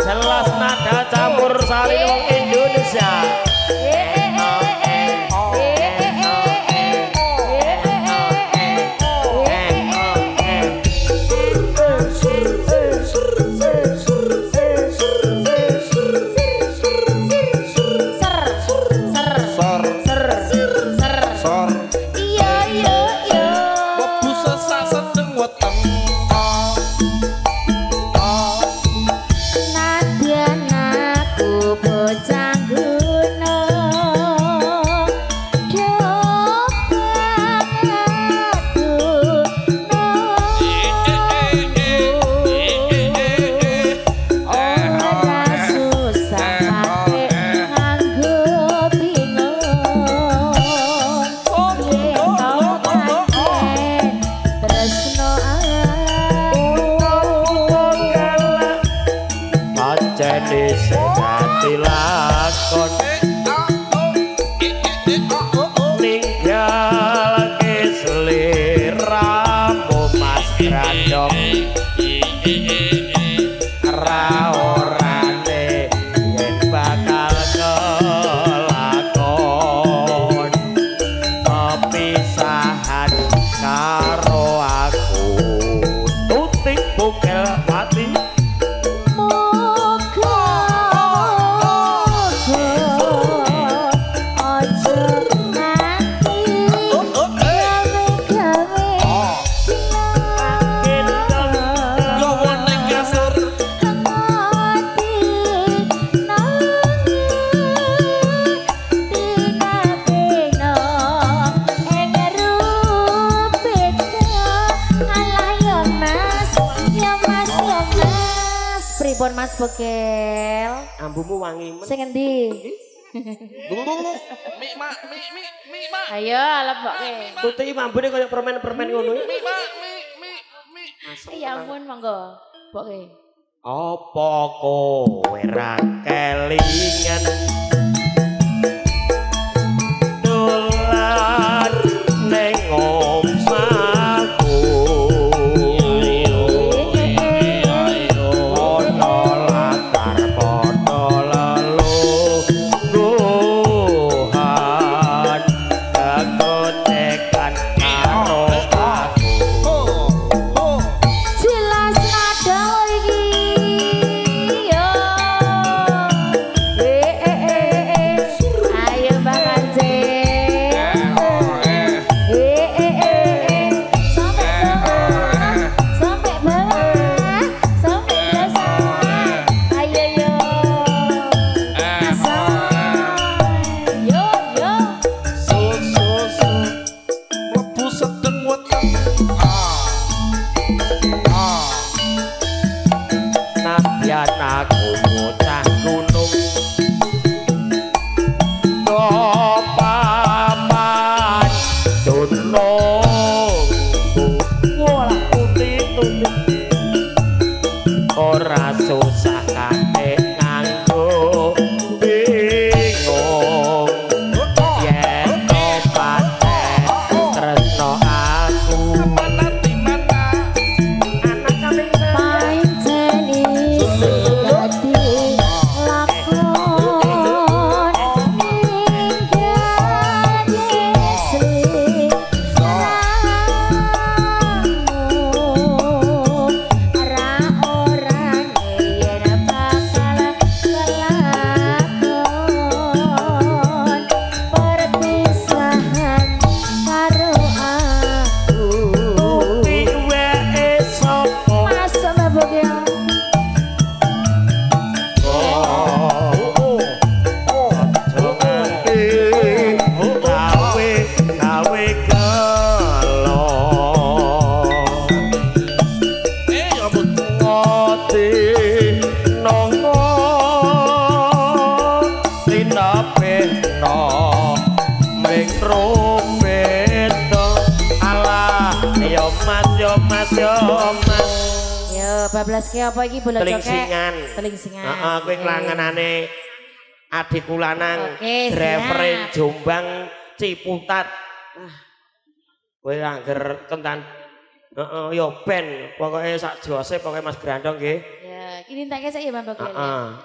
Jelas nada campur sari wong Indonesia. Mas Bokel. Ambumu wangi men. Sing endi? Mi mak mi mi mi mak. Ayo lebokke. Tuti mambune kaya permen-permen ngono. Mi mak mi mi mi. Ya ampun monggo. Bokke. Apa kowe ra kelingan dolan ning omahku. Bablas ke apa iki bola cokek? Telingsingan. Telingsingan. Heeh, kowe nglangenane adikku lanang, drivere Jombang Ciputat. Kowe angger kentan. Heeh, yo ben pokoke sak jose pokoke Mas Grandong nggih. Ya, iki nintake sik ya Mbak Bokel. Heeh.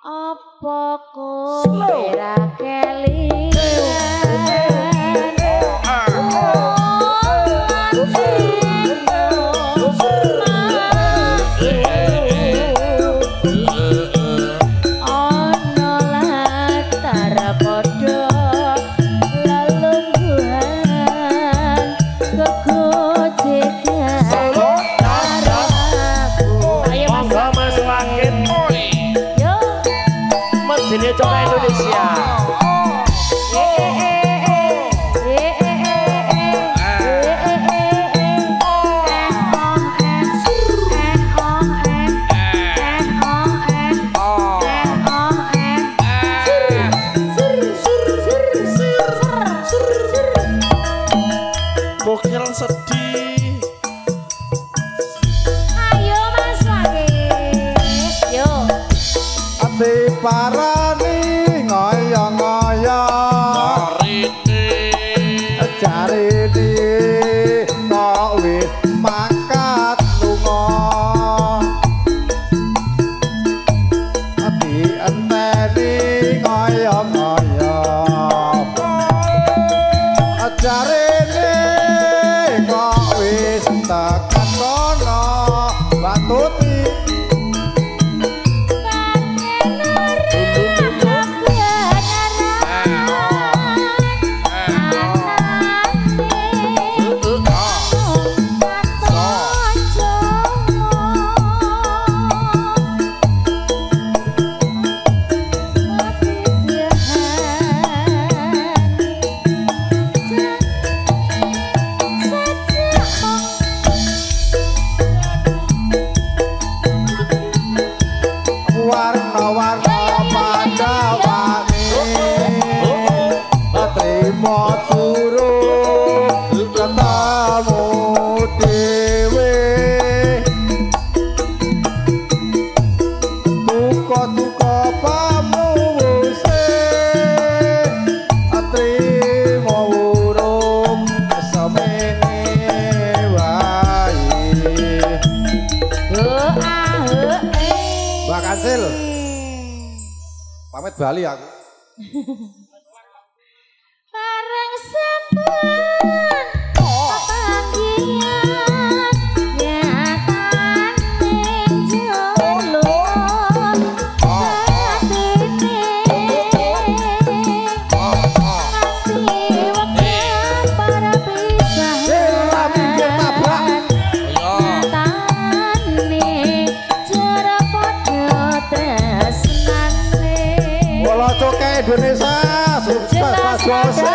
Apa kowe ra kelingan? Ana latar padha lelungguhan kegojekan karo aku. Ayo Mas. Monggo Mas Wangit. Yo. Medine coba Indonesia. Bokil sedih. Ayo Mas Wahid. Yo. Ati parani ngoyo-ngoyo jarine kok wis mangkat lunga. Ati enteni ngoyo-ngoyo jarine kok wis tekan kono batuti. Warna-warna padawani trimo turu ketemu dhewe tuka-tuka pamuwuse trimo urung semene wae. Mbak Kancil, pamit Bali aku. Bareng sampun pepanggihan nyatane jolo batine ati wekah para pisahan nyatane cara padha tresnane. Bola coke Indonesia sukses Mas Jose.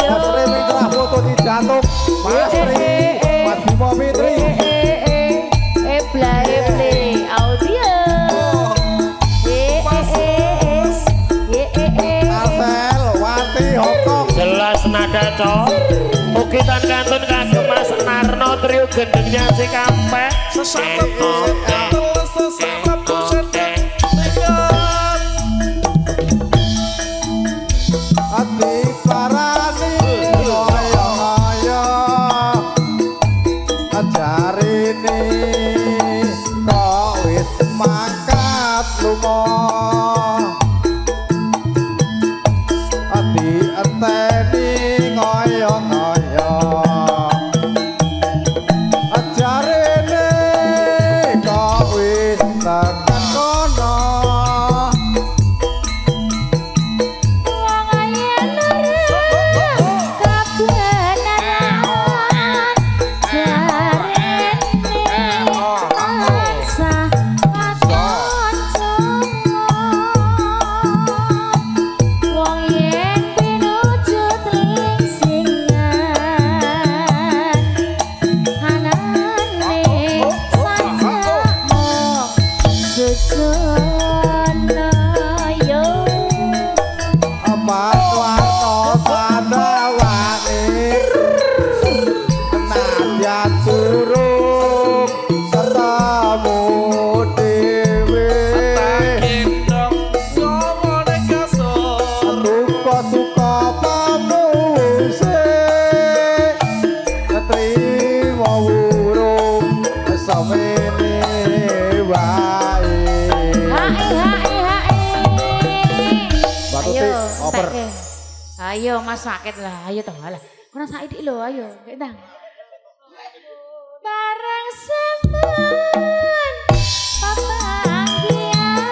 Mas Remi telah foto di jantung Mas Tri, Mas Bimo Fitri. Ebla eble audio. Marcel Wati Hongkong. Jelas nada cok. Ugi tan kantun kagem Mas Narno trio gendengnya Cikampek. Ati parani ngoyo-ngoyo jarine kok wis mangkat lunga. Ati enteni ngoyo-ngoyo jarine kok Ayo Mas Sakit lah, ayo toh lah. Kurang saiki lho, ayo, ndang. Bareng semen papanggihan.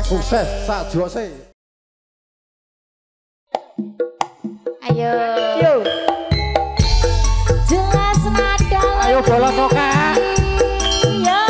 Sukses sak jose. Ayo. Yo. Jelas nada. Ayo bola cokak. Yo.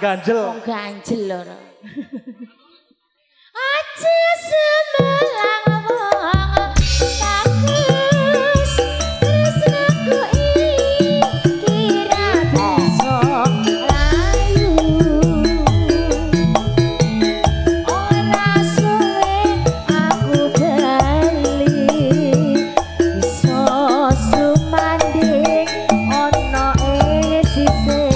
Ganjel. Wong ganjel ora. Aja semelang wong bagus tresnaku iki ra bisa layu. Ora suwe aku bali iso sumanding ana ing sisihmu.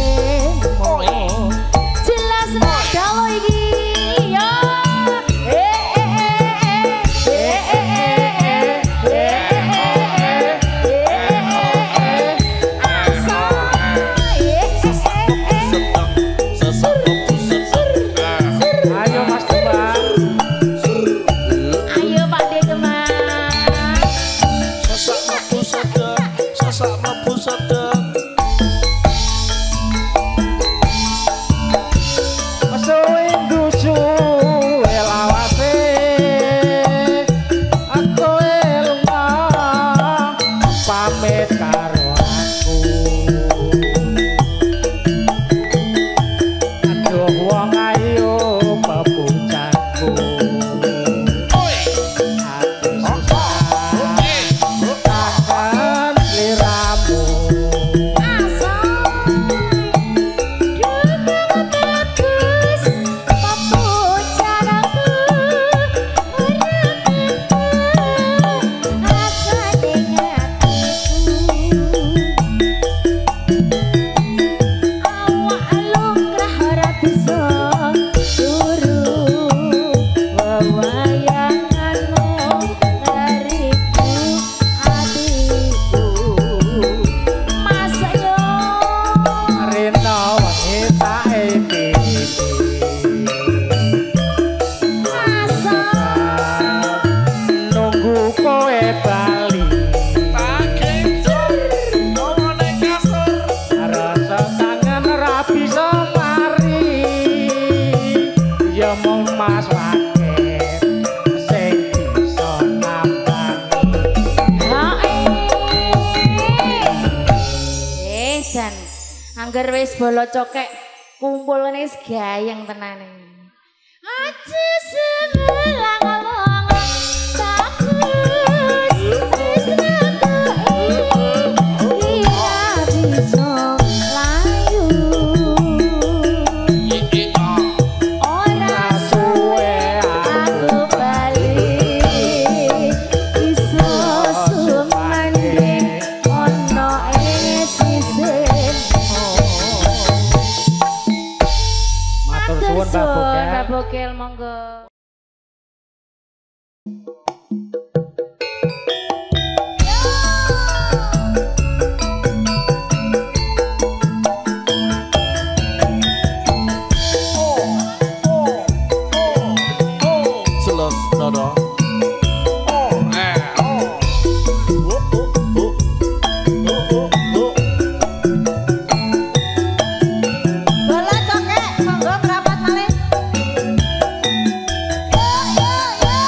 Suwe Ya mung Mas Wakil sing bisa nambani. Eh jan, angger wis bolo cokek kumpul ngene wis gayeng tenane. Aja sebelah ngomong bagus wis iki ora bisa layu. Ora suwe aku bali iso sumanding ana ing sisihmu. Matur suwun Mbak Bokel. Mbak Bokel monggo. Jelas nada. Oh oh oh oh oh oh. Bola cokek, monggo merapat malih. Yo yo yo.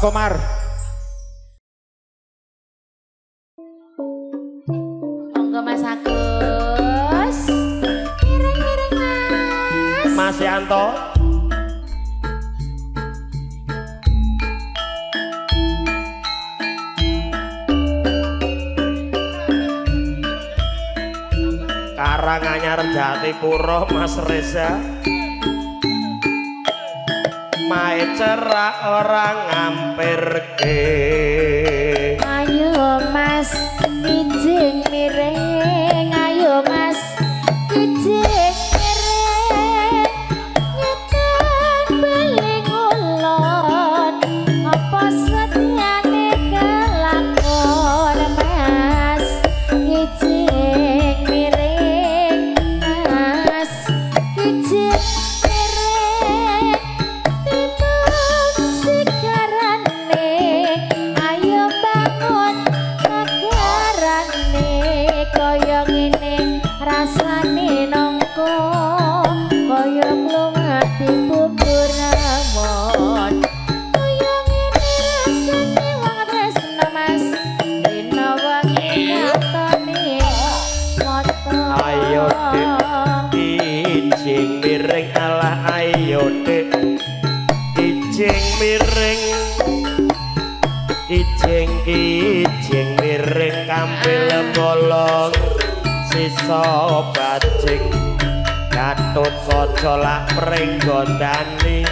Komar. Monggo Mas Agus. Miring-miring Mas. Mas Yanto. Karanganyar Jatipuro Mas Reza. Mae cerak ora ngampirke. Ayo Mas kijing miring, ayo Mas kijing miring, ngetan beling ulon, apa setiane kelakon Mas kijing miring, Mas kijing miring, timbang sigarane, ayo bangun negarane, kaya ngene rasane nangka, kaya klungati bubur rawon, kaya ngene rasane wong tresna Mas, rina wengi katone mata. Ayo Dik kijing miring, alah ayo Dik kijing miring, kijing kijing miring, kampil bolong sisa bajing, Gatut Kaca lak pringgondani,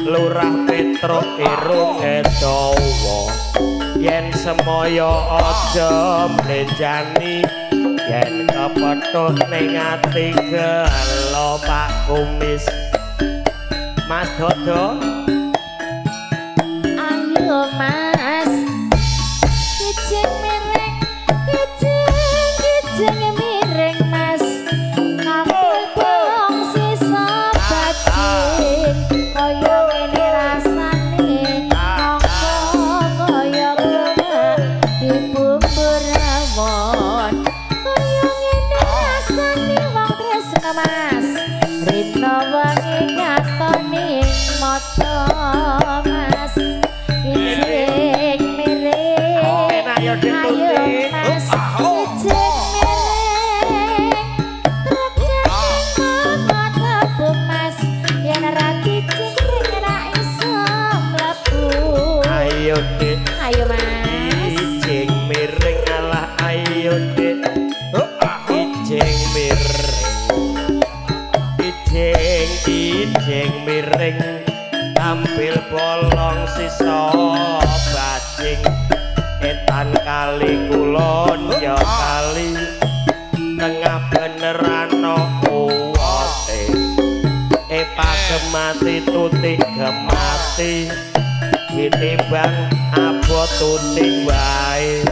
Lurah Petruk irunge dawa, yen semaya aja mlenjani, yen kepethuk ning ati gelo Pak Kumis. Mas Dodo. Ayo Mas kijing miring, kijing kijing miring Mas, kampil bolong sisa bajing, kaya ngene rasane nangka, kaya kluwak dibubur rawon, kaya ngene rasane wong tresna Mas, rina wengi katone mata Mas kijing miring, Ayo Dik ayo Tuti. Mas kijing miring, truk jating matabu Mas, yen ra dijing ra iso mlebu. Ayo Dik Ayo Mas. kijing miring, alah ayo Dik kijing miring, kijing kijing miring, tampil bolong sisa bajing, etan kali kulon ya kali, tengah beneran uwote, epa gemati tuti gemati, ditimbang abot tuti wae.